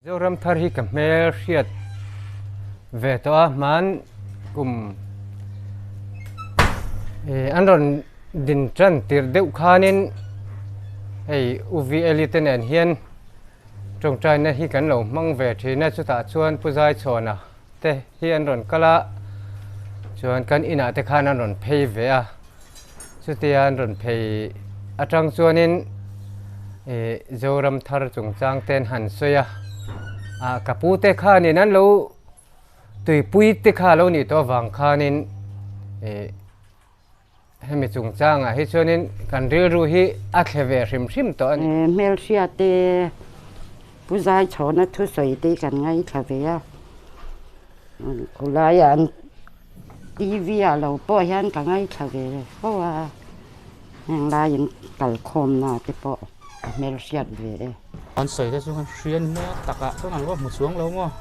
Zoram thar hi ka hmel hriat ve tawh a, hman kum an rawn din tan tirh deuh khanin hei UVL-i te nen hian tawngtaina hi kan lo hmang ve thin a, chutah chuan Pu Zaichhawna te hi an rawn kal a, chuan kan inah te khan an rawn phei ve a. Chutia an rawn phei atang chuanin ih Zoram thar chungchang te an han sawi a, ah ka pu te khanin an lo tuipui te kha a lo nih tawh avang khanin ih hemi chungchangah hi chuanin kan rilru hi a thle ve hrim hrim tawh a ni. Hmelhriat te Pu Zaichhawna thusawi te kan ngaithla ve a, khulaiah an TV ah lo pawh hian ka ngaithla ve fo a, heng laiin kalkhawmna te pawh ka hmelhriat ve e. An sawi te chu kan hria ni mai a, takah chuan an lo hmu chuang lo maw?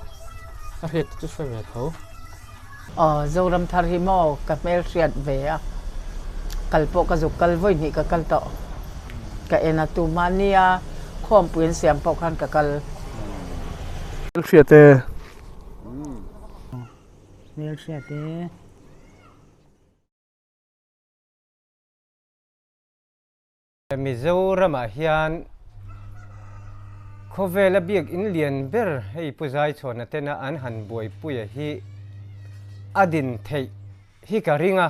Ka hriat te chu hre ve tho. Aw, Zoram thar hi maw ka hmelhriat ve a, kal pawh ka zuk kal vawi hnih ka kal tawh. Ka en a, tumahnia khawmpui an siam pawh khan ka kal. Hmelhriat e. Hmelhriat e. Mizoramah hian khawvela biak in lian ber hei Pu Zaichhawna tena an han buaipuia hi a din theih hi ka ring a,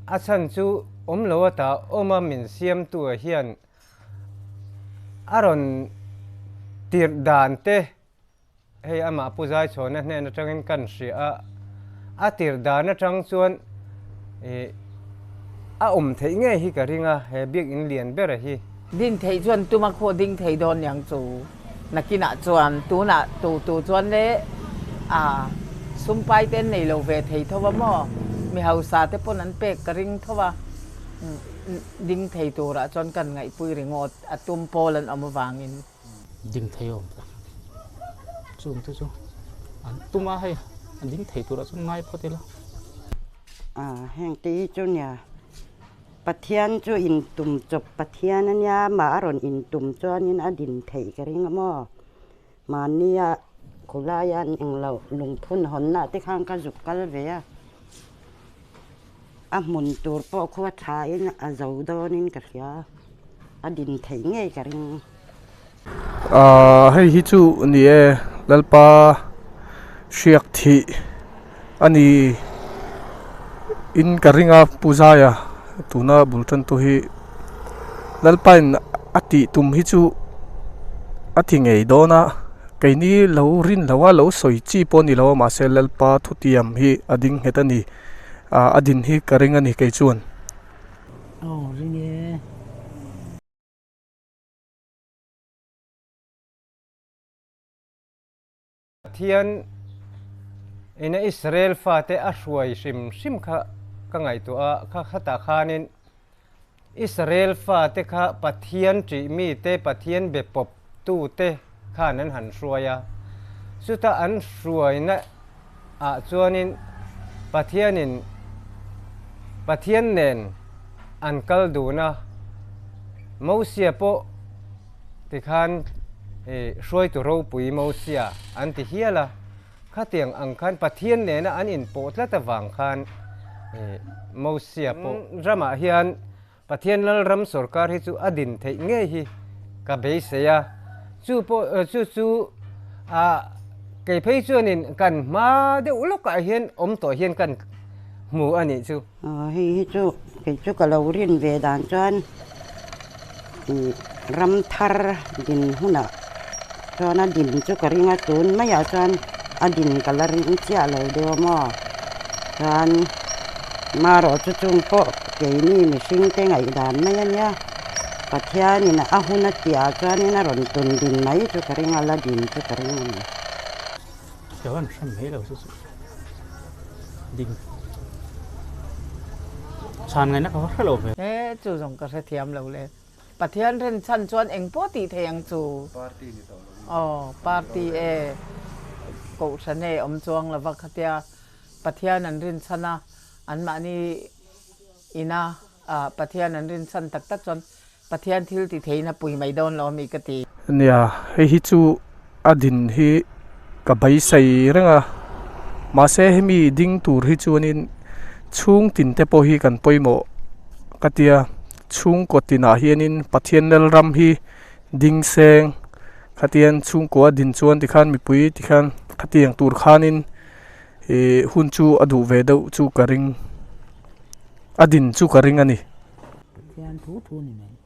a chhan chu awm lo ata awma min siamtua hian a rawn tirh dan te Hei amah Pu Zaichhawna hnen atangin kan hria a, a tir dan atang chuan ih a awm theih ngei hi ka ring a, he biakinn lian bera hi. Din theih chuan tuma khaw ding thei dawn niang chu nakinah chuan tunah tu tu chuan le a sumpai te an nei lo ve thei tho a maw mi hausa te pawn an pek ka ring tho a ding thei turah chuan kan ngaihpui ringawt a tum pawl an awm avangin. Ding thei awm ta. Chung te chu an tum a hei a ding thei turah chuan ngai phawt ila. A heng te hi chu nia Pathian chu intum chawp Pathian a nia mah a rawn intum chuanin a din theih ka ring a maw. Mahnia khawlaia an englo lungphun hawnna te khan ka zuk kal ve a. A hmun tur pawh khua thain a zo dawnin ka hria, a din theih ngei ka ring. Ahh hei hi chu ni e, Lalpa hriak thih a ni in ka ring a Pu Zaia tuna bul tan tu hi Lalpain a tih tum hi chu a ti ngei dawn a. Keini lo rin lo a, lo sawi chi pawh a ni lo a, mahse Lalpa thutiam hi a ding nghet a ni, ah a din hi ka ring a ni kei chuan. Aw ring e. Pathian ina Israel fate a hruai hrim hrim kha ka ngaihtuah a, kha khatah khanin Israel fate kha Pathian ṭihmite, Pathian be pawptute khan an han hruai a. Chuta an hruaina ah chuanin Pathianin Pathian nen an kal dun a, Mosia pawh tikhan hruaitu ropui Mosia an ti hial a. Khatiang ang khan Pathian nena an inpawh tlat avang khan Mosia pawh ramah hian Pathian Lalram sawrkar hi chu a din theih ngei hi ka beisei a. Chu pawh chu chu ah kei phei chuanin kan hma deuh lawkah hian awm tawh hian kan hmu a nih chu. Hei hi chu kei chu ka lo rin ve dan chuan ram thar din hunah chuan a din chu ka ring a, tun maiah chuan a din ka la ring chiah lo deuh a maw? Chuan marawh chu chung pawh keini mihring te ngaihdan mai a nia, Pathianin a hun a tihah chuanin a rawn tun din mai chu ka ring a, la din chu ka ring a ni. Chuan hre mai lo chu chu ding chhan ngaihna ka va hre lo ve. He chu zawng ka hrethiam lo le. Pathian ren chhan chuan eng pawh tih thei ang chu. Party ni tawh lo. Aw party e kohhran e awm chuang lova khatia Pathian an rin chhan a anmahni ina Pathian an rin chhan tak tak chuan Pathian thil ti theiin a pui mai dawn lo a mi ka ti. Nia, hei hi chu a din hi ka beisei reng a, mahse hemi ding tur hi chuanin chhung tin te pawh hi kan pawimawh ka tia, chhungkaw tinah hianin Pathian Lalram hi ding seng khatiang chhungkaw a din chuan tikhan mipui tikhan khatiang tur khanin ih hun chu a duh ve deuh chu ka ring a din chu ka ring a ni. Pathian thu thu ni mai.